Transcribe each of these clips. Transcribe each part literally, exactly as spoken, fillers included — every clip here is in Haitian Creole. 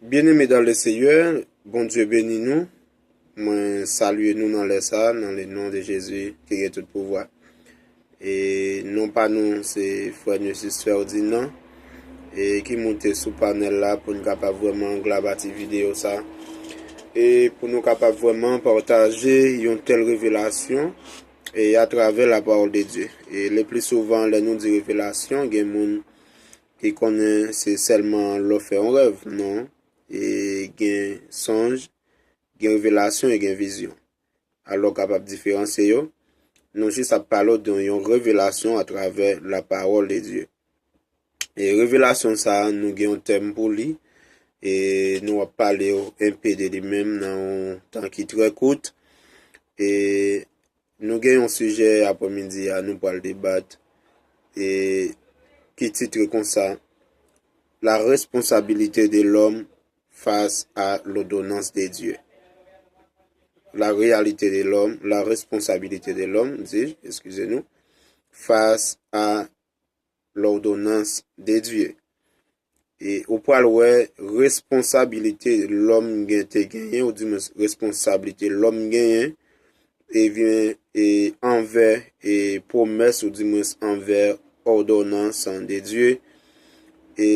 Bien-aimés dans le Seigneur, Bondye beni nou. Mwen salye nou nan lè sa, nan le non de Jezi ki gen tout pouvwa. E non pa nou, se frè nou, sè Ferdinand, e ki moute sou panèl la pou n kapab vrèman glabati videyo sa. E pou nou kapab vrèman pataje yon tèl revelasyon e atravè la parole de Dieu. E le pli souvan, lè nou di revelasyon, gen moun ki konnen se sèlman lè w fè yon rèv. Non. E gen sonj, gen revelasyon e gen vizyon. Alò, w kapab diferansye yo. Nou jis ap pale w de yon revelasyon atravè la parole de Dieu. E revelasyon sa a, nou gen yon tèm pou li. E nou ap pale w enpe de li menm nan yon tan ki trè kout. E nou gen yon sijè aprèmidi a, nou pral debat. E ki titre konsa, La responsabilité de l'homme face à l'ordonnance de Dieu. La réalité de l'homme, la responsabilité de l'homme, dis-je, excusez-nous, face à l'ordonnance de Dieu. E ou pral wè responsabilite lòm gen te genyen, ou di mwen responsablite lòm genyen, ebyen, e anvè, e pwomès, ou di mwen anvè òdonans de Dye. E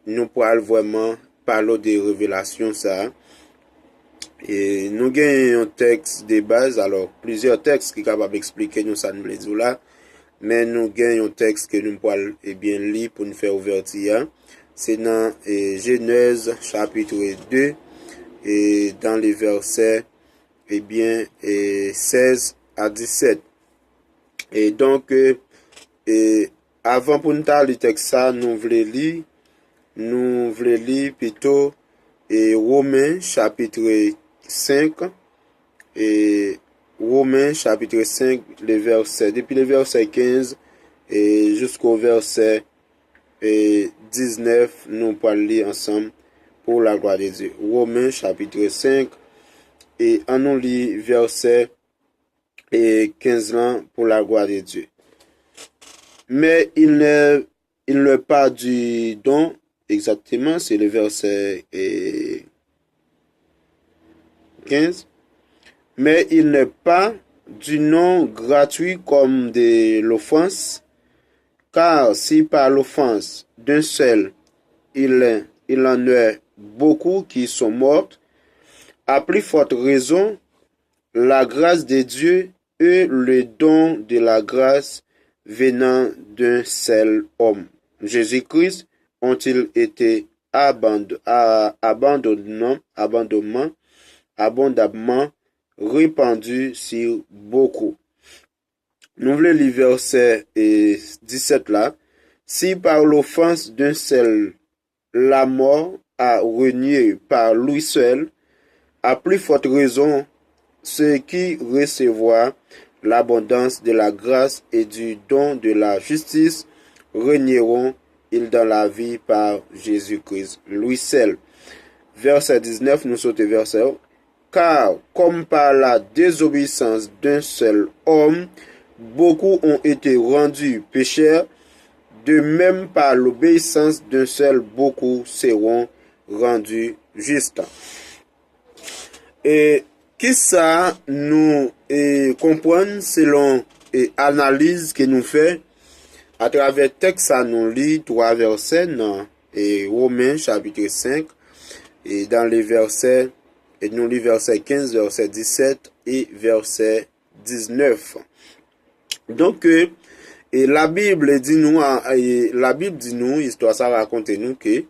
nou pral vrèman pale de revelasyon sa a. E nou gen yon tèks de baz, alò, plizyè tèks ki kapab eksplike nou sa n vle di w la, men nou gen yon tèks ke nou pral, ebyen, li pou n fè ouvèti a. Se nan, e, Jenèz, chapitre de, e dan le vèsè, ebyen, e sèz a disèt. E donk, e, e avan pou n ta li tèks sa, nou vle li, nou vle li pito, e, Women, chapitre senk, e, Women, chapitre senk, le vèsè, depi le vèsè kenz, e, jisko vèsè, e, diznèf, nou pral li ansanm pour la gloire de Dieu. Women, chapitre senk, e ann nou li vèsè, e, kenz lan pour la gloire de Dieu. Mais il n'est, il n'est pas du don, exactement, c'est le verset, e, quinze. Mais il n'est pas du non gratuit comme de l'offense, car si par l'offense d'un seul il, il en est beaucoup qui sont morts, à plus forte raison, la grâce de Dieu et le don de la grâce venant d'un seul homme, Jésus-Christ, ont-ils été aband-, a-, abandonnement, abondamment, abondamment répandus sur beaucoup. Nou vle li vèsè, e, disèt la. Si par l'offense d'un seul la mort a régné par lui seul, à plus forte raison, ceux qui recevront l'abondance de la grâce et du don de la justice régneront, ils, dans la vie par Jésus-Christ, lui seul. Vèsè diznèf, nou sote vèsè Car, comme par la désobéissance d'un seul homme, beaucoup ont été rendus pécheurs, de même par l'obéissance d'un seul, beaucoup seront rendus justes. E kisa nou, e, konprann selon, e, analiz ke nou fè atravè tèks sa nou li twa vèsè nan, e, Women chapitre senk, e dan le vèsè, e nou li vèsè kenz, vèsè disèt e vèsè diznèf. Donk, e, e Labib di nou, a, e, Labib di nou, istwa sa rakonte nou ke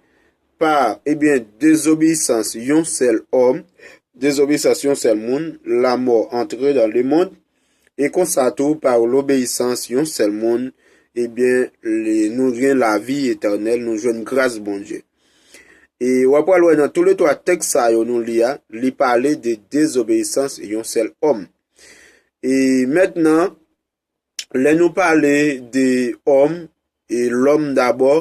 pa, ebyen, dezobeyisans yon sèl òm, dezobeyisans yon sèl moun, lamò antre dan le mond, e konsa tou, pa lobeyisans yon sèl moun, ebyen, le, nou gen lavi etènèl, nou jwenn gras Bondye. E w ap pral wè nan tou le twa tèks sa yo nou li a, li pale de dezobeyisans yon sèl òm. E mentnan, lè nou pale de òm, e lòm dabò,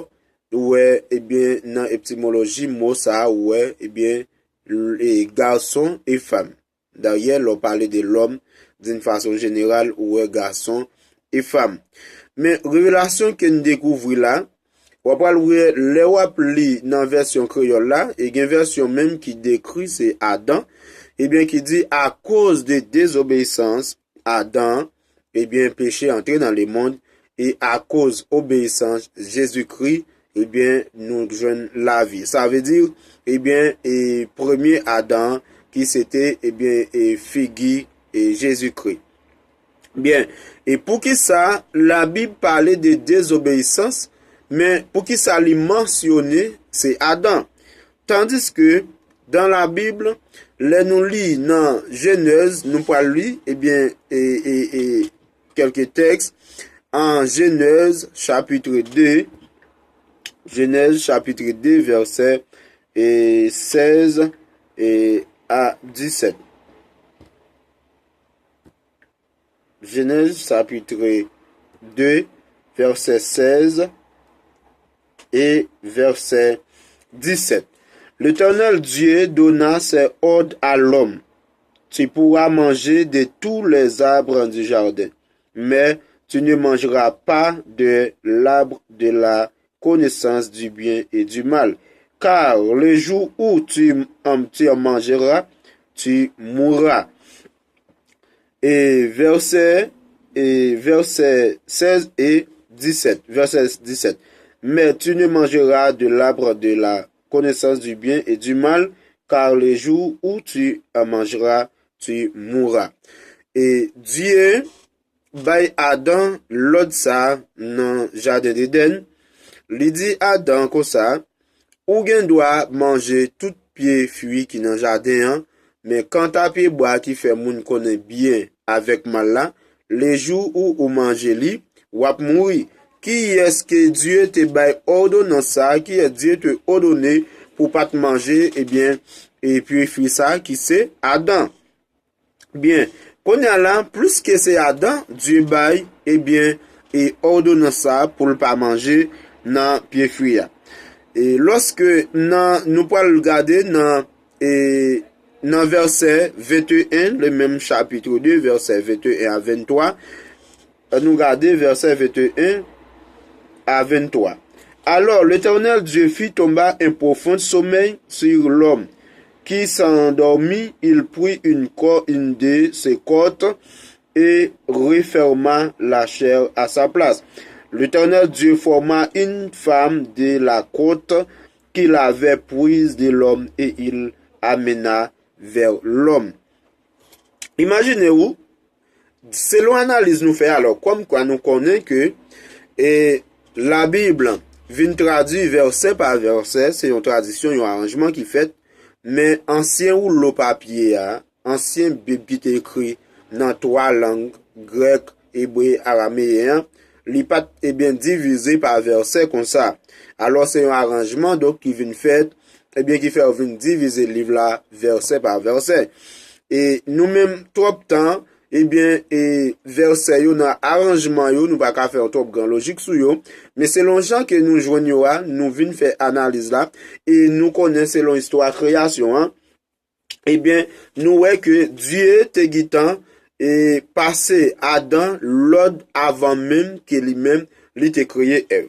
ou wè, ebyen, nan etimoloji mo sa a, ou wè, ebyen, l-, e gason e fanm. Dayè, lè w pale de lòm, d'une façon générale, ou wè gason e fanm. Men, revelasyon ke n dekouvri la, W ap pral wè, lè w ap li nan vèsyon kreyòl la, e gen vèsyon menm ki dekri se Adan, ebyen ki di, akoz de dezobeyisans Adan, ebyen peche antre nan lemonn, e akoz obeyisans Jezikri, ebyen nou jwenn lavi. Sa vle di, ebyen, e premye Adan ki se te, ebyen, e figi, e Jezikri. Byen, e poukisa Labib pale de dezobeyisans, men poukisa li mansyone se Adan? Tandiske dan Labib, lè nou li nan Jenèz, nou pral li, ebyen, e, e, e, kèlke tèks, an Jenèz, chapit de, Jenèz, chapit de, vèsè, e, sèz, e, a disèt. Genèse chapitre deux, verset seize et verset dix-sept. L'Éternel Dieu donna ces ordres à l'homme. Tu pourras manger de tous les arbres du jardin, mais tu ne mangeras pas de l'arbre de la connaissance du bien et du mal, car le jour où tu, tu en mangeras, tu mourras. Et verset, et verset seize et dix-sept. Verset dix-sept. Mais tu ne mangeras de l'arbre de la connaissance du bien et du mal, car le jour où tu en mangeras, tu mourras. E Dye bay Adan lòd sa a nan jaden Edenn. Li di Adan konsa, ou gen dwa manje tout pye fwi ki nan jaden an, men kanta pye bwa ki fè moun konnen byen avèk mal la, le jou ou ou manje li, w ap mouri. Kiyès ke Dye te bay òdonans sa a? Kiyès Dye te òdone pou pa t manje, ebyen, e pye fwi sa a ki se Adan? Byen, kounye a la, pliske se Adan, Dye bay, ebyen, e òdonans sa a pou l pa manje nan pye fwi a. E lòske nan, nou pral gade nan, e, nan vèsè venteyen, le menm chapit de, vèsè venteyen a venntwa, ann nou gade vèsè venteyen a venntwa. Alors l'Éternel Dieu fit tomber un profond sommeil sur l'homme, qui s'endormit, il prit une co-, une de ses côtes et referma la chair à sa place. L'Éternel Dieu forma une femme de la côte qu'il avait prise de l'homme et il amena vers l'homme. Imajine ou, selon analiz nou fè alò, kòmkwa nou konnen ke, e, Labib vin tradui vèsè pa vèsè, se yon tradisyon, yon aranjman ki fèt, men ansyen woulo papye a, ansyen Bib ki te ekri nan twa lang, grèk, ebre, arameyen an, li pa t, ebyen, divize pa vèsè konsa. Alò, se yon aranjman, donk, ki vin fèt, ebyen, ki fè yo vin divize liv la vèsè pa vèsè. E nou menm, twòp tan, ebyen, e vèsè yo nan aranjman yo, nou pa ka fè yon twòp gran lojik sou yo. Men selon jan ke nou jwenn yo a, nou vin fè analiz la, e nou konnen selon istwa kreyasyon an, ebyen, nou wè ke Dye te gentan, e, pase Adan lòd avan menm ke li menm li te kreye Èv.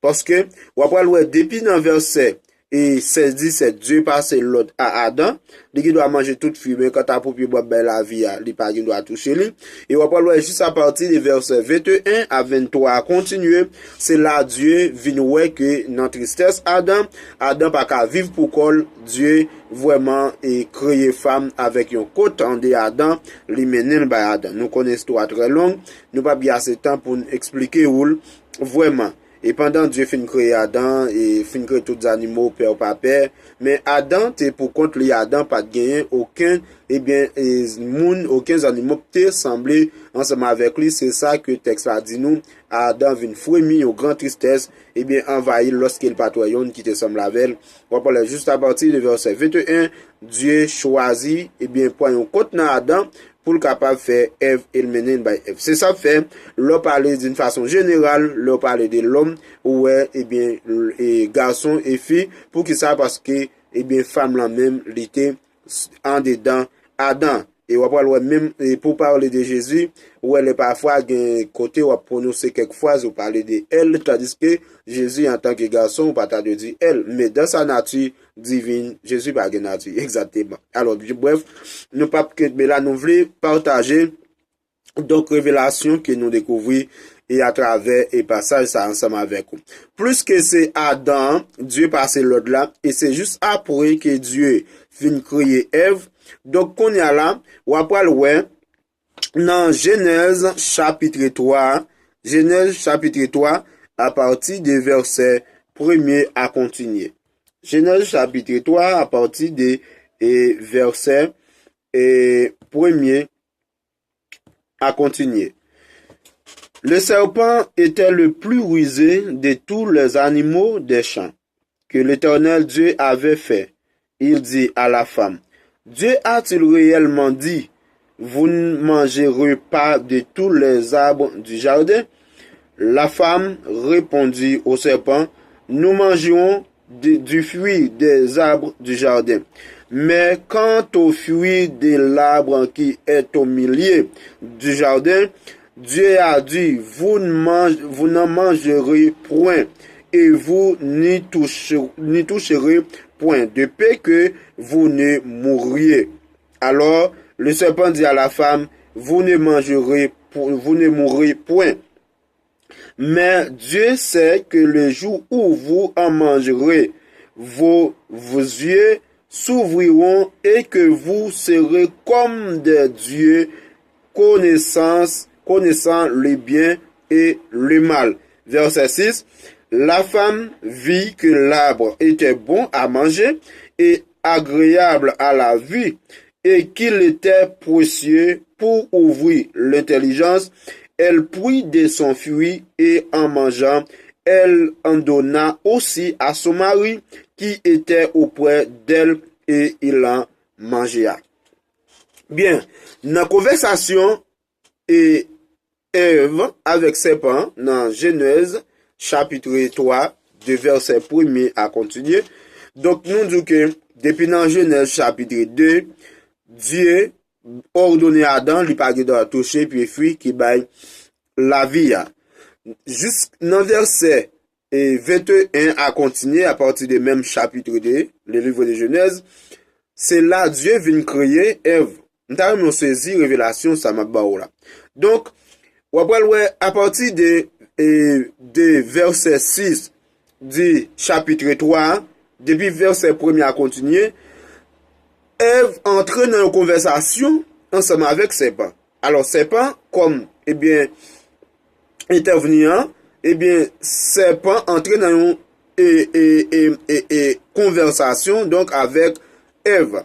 Paske, w ap pral wè depi nan vèsè, e, sèz disèt, Dye pase lòd a Adan, li gen dwa manje tout fwi, men kanta pou pye bwa bay lavi a, li pa gen dwa touche li. E w ap pral wè jis apati de vèsè venteyen a venntwa a kontinye, se la Dye vin wè ke nan tristès Adan, Adan pa ka viv pou kò l, Dye vrèman, e, kreye fanm avèk yon kot anndan Adan, li mennen l bay Adan. Nou konnen istwa trè long, nou p ap gen ase tan pou n eksplike ou l vrèman. E pandan Dye fin kreye Adan, e fin kreye tout zannimo, pè ou pa pè, men Adan te pou kont li, Adan pa t genyen okenn, ebyen, e, moun, okenn zannimo te sanble ansanm avèk li. Se sa ke tèks la di nou, Adan vin fremi, yon gran tristès, ebyen, anvayi l lòske l pa t wè yonn ki te sanble avè l. W ap wè jis apati de vèsè venteyen, Dye chwazi, ebyen, pran yon kot nan Adan, pou l kapab fè Èv e l mennen l bay Èv. Se sa k fè, lè w pale d'une façon générale, lè w pale de lòm, ou wè, ebyen, l-, e gason e fi. Poukisa? Paske, ebyen, fanm lan menm, li te s-, andedan Adan. E w ap pral wè menm, e pou pale de Jezi, ou wè lè pafwa gen kote w ap pwononse kèk fraz, ou pale de elle, tandiske Jezi antanke gason, ou pa ta dwe di elle. Men dans sa nature divine, Jezi pa gen nati, egzakteman. Alò, brèf, nou p ap kenbe la, nou vle pataje donk revelasyon ke nou dekouvri e atravè e pasaj sa ansanm avèk ou. Plis ke se Adan, Dye pase lòd la, e se jis apre ke Dye fin kreye Èv. Donk kounye a la, w ap pral wè nan Jenèz chapit twa, Jenèz chapit twa, apati de vèsè premye a kontinye. Jenèz chapit twa, apati de e, vèsè e, premye a kontinye. Le serpent était le plus rusé de tous les animaux des champs que l'Éternel Dieu avait fait. Il dit à la femme, Dieu a-t-il réellement dit, vous ne mangerez pas de tous les arbres du jardin? La femme répondit au serpent, nous mangerons de- du fruit des arbres du jardin. Mais quant au fruit de l'arbre qui est au milieu du jardin, Dieu a dit, vous, ne mange- vous n'en mangerez point, et vous n'y touche- n'y toucherez point, de peur que vous ne mouriez. Alors le serpent dit à la femme, vous ne mangerez po- vous ne mourrez point. Mais Dieu sait que le jour où vous en mangerez, vos, vos yeux s'ouvriront et que vous serez comme des dieux, connaissance, connaissant le bien et le mal. Verset six. La femme vit que l'arbre était bon à manger et agréable à la vue, et qu'il était précieux pour ouvrir l'intelligence, elle prit de son fruit et en mangeant, elle en donna aussi à son mari qui était auprès d'elle et il en mangea. Byen, nan konvèsasyon e Èv avèk sèpan nan Jenèz chapit twa, de vèsè premye a kontinye. Donk nou di ke depi nan Jenèz chapit de, Dye òdone Adan, li pa gen dwa touche pye fwi ki bay lavi a. Jis nan vèsè e venteyen a kontinye, apati de menm chapit de, le livre de Genèse, se la Dye vin kreye Èv. M ta renmen w sezi revelasyon sa m ap ba w la. Donk, w ap pral wè apati de, e, de vèsè sis di chapit twa, depi vèsè premye a kontinye, Èv antre nan yon konvèsasyon ansanm avèk sèpan. Alò, sèpan, kòm, ebyen, entèvni an, ebyen, sèpan antre nan yon, e, e, e, e, e, konvèsasyon, donk, avèk Èv.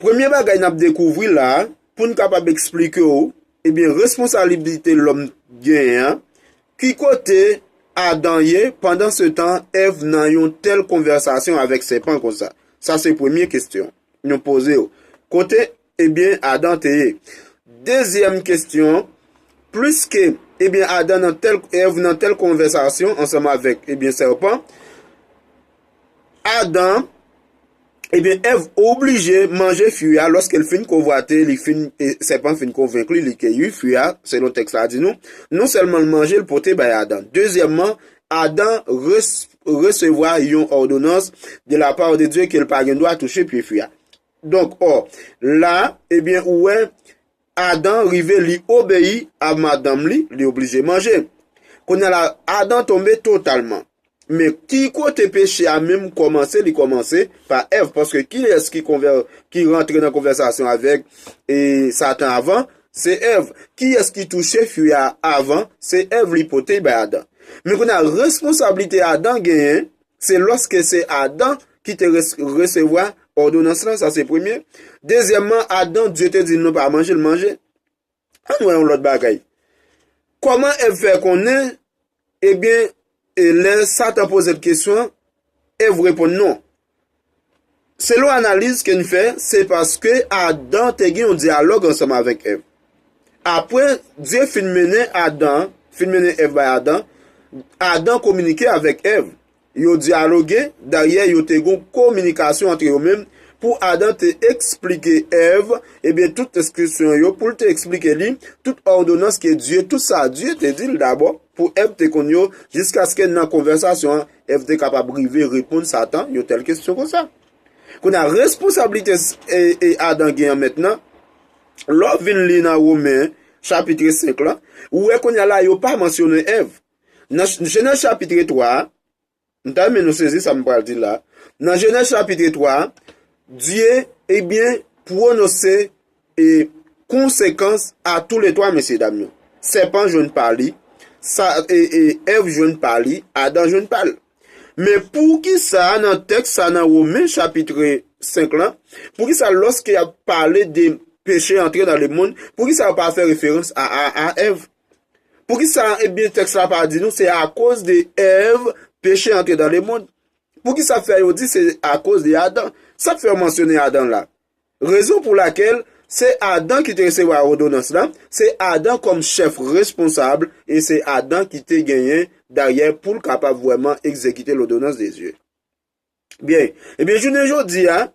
Premye bagay n ap dekouvri la, pou n kapab eksplike w, ebyen, responsablite lòm genyen an, ki kote Adan ye, pandan se tan, Èv nan yon tèl konvèsasyon avèk sèpan konsa? Sa se premye kesyon nou poze w. Kote, ebyen, Adan te ye? Dezyèm kesyon, pliske, ebyen, Adan nan tèl, Èv nan tèl konvèsasyon ansanm avèk, ebyen, sèpan, Adan, ebyen, Èv oblije manje fwi a lòske l fin konvwate, li fin, e, sèpan fin konvenk li, li keyi fwi a, selon tèks la di nou. Non sèlman l manje, l pote bay Adan. Dezyèmman, Adan res-, resevwa yon òdonans de la part de Dieu ke l pa gen dwa touche pye fwi a. Donk, ò, la, ebyen, ou wè, Adan rive, li obeyi a madanm li, li oblije manje. Kounye a la, Adan tonbe totalman. Men ki kote peche a menm kòmanse? Li kòmanse pa Èv, paske kiyès ki konvè-, ki rantre nan konvèsasyon avèk, e, Satan avan? Se Èv. Kiyès ki touche fwi a avan? Se Èv, li pote bay Adan. Men kounye a, responsablite Adan genyen, se lòske se Adan ki te res-, resevwa òdonans lan, sa se premye. Dezyèmman, Adan, Dye te di l non pa manje, l manje. Ann wè yon lòt bagay. Kòman Èv fè konnen, ebyen, e lè Satan poze l kesyon, Èv reponn non? Selon analiz ke n fè, se paske Adan te gen yon dyalòg ansanm avèk Èv. Apre Dye fin mennen Adan, fin mennen Èv bay Adan, Adan kominike avèk Èv. Yo dyaloge, dayè yo te gen kominikasyon ant yo menm, pou Adan te eksplike Èv, ebyen, tout enstriksyon yo, pou l te eksplike li tout òdonans ke Dye, tout sa Dye te di l dabò, pou Èv te konn yo, jiskaske nan konvèsasyon an, Èv te kapab rive reponn Satan yon tèl kesyon konsa. Kounye a, responsablite e, e Adan gen an mentnan, lè w vin li nan Women, chapit senk lan, ou wè kounye a la, yo pa mansyone Èv. Nan Ch-, Jenèz chapit twa a, m ta renmen nou sezi sa m pral di la. Nan Jenèz chapit twa a, Dye, ebyen, pwononse e konsekans a toulètwa mesyedam yo. Sèpan jwenn pa li, sa, e, e, Èv jwenn pa li, Adan jwenn pa l. Men poukisa nan tèks sa nan Women chapit senk lan, poukisa lòske y ap pale de peche antre nan lemonn, poukisa yo pa fè referans a, a, a Èv? Poukisa, ebyen, tèks la pa di nou se akoz de Èv peche antre nan lemonn? Poukisa fè yo di se akoz de Adan? Sa k fè yo mansyone Adan la? Rezon pou lakèl se Adan ki te resevwa òdonans la, se Adan kòm chèf responsab, e se Adan ki te genyen dèyè pou l kapab vrèman egzekite lòdonans de Dye. Byen, ebyen, jounen jodi a,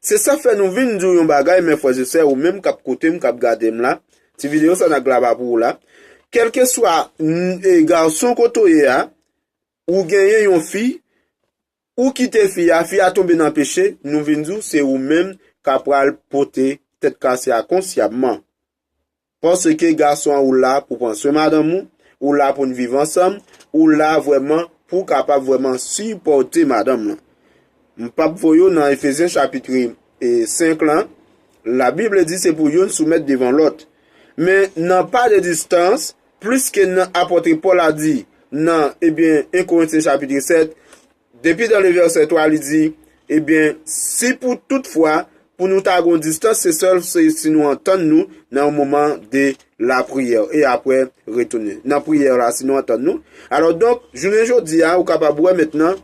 se sa fè nou vin di w yon bagay, men frè e sè, ou menm k ap koute m, k ap gade m la, ti videyo sa n ap grava pou ou la, kèlkeswa n-, e, gason kote w ye a, ou genyen yon fi, ou kite fi a, fi a tonbe nan peche, nou vin di w, se ou menm k ap pral pote tèt kase a konsyamman. Paske gason an, ou la pou pran swen madanm ou, ou la pou n viv ansanm, ou la vrèman pou w kapab vrèman sipòte madanm lan. M p ap voye w nan Efezyen chapit, e, senk lan. Labib di se pou youn soumèt devan lòt. Men nan pa de distans, plis ke nan apòt Pòl la di nan, ebyen, en Korentyen chapit sèt, depi nan le vèsè twa, li di, ebyen, si pou tout fwa, pou nou ta gon distans, se sèl se si nou antann nou nan yon moman de lapriyè, e apre retounen nan priyè la, si nou antann nou. Alò, donk, jounen jodi a, ou kapab wè mentnan,